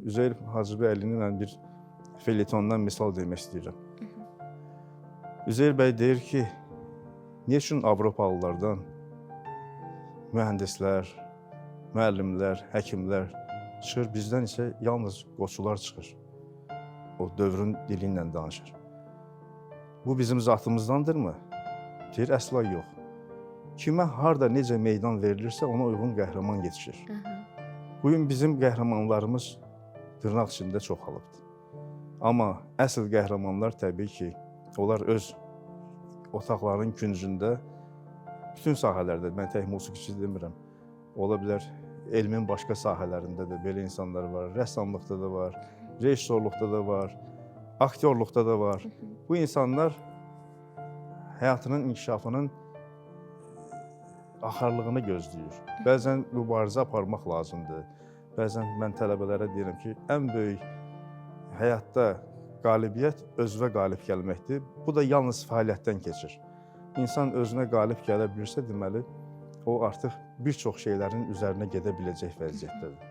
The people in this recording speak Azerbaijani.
Üzeyir Hacıbəylini mən bir felyetondan misal demək istəyirəm. Üzeyir bəy deyir ki, niyə üçün Avropalılardan mühəndislər, müəllimlər, həkimlər çıxır, bizdən isə yalnız qoçular çıxır. O dövrün dili ilə danışır. Bu bizim zatımızdandırmı? Deyir, əsla yox. Kimə harda necə meydan verilirsə, ona uyğun qəhrəman yetişir. Bu gün bizim qəhrəmanlarımız dırnaq içində çoxalıbdır. Amma əsl qəhrəmanlar təbii ki, onlar öz otaqlarının küncündə bütün sahələrdə, mən tək musiqiçi demirəm, ola bilər elmin başqa sahələrində də belə insanlar var, rəssamlıqda da var, rejissorluqda da var, aktyorluqda da var. Bu insanlar həyatının inkişafının axarlığını gözləyir. Bəzən mübarizə aparmaq lazımdır. Bəzən mən tələbələrə deyirəm ki, ən böyük həyatda qalibiyyət özünə qalib gəlməkdir. Bu da yalnız fəaliyyətdən keçir. İnsan özünə qalib gələ bilirsə, deməli o artıq bir çox şeylərin üzərinə gedə biləcək vəziyyətdədir.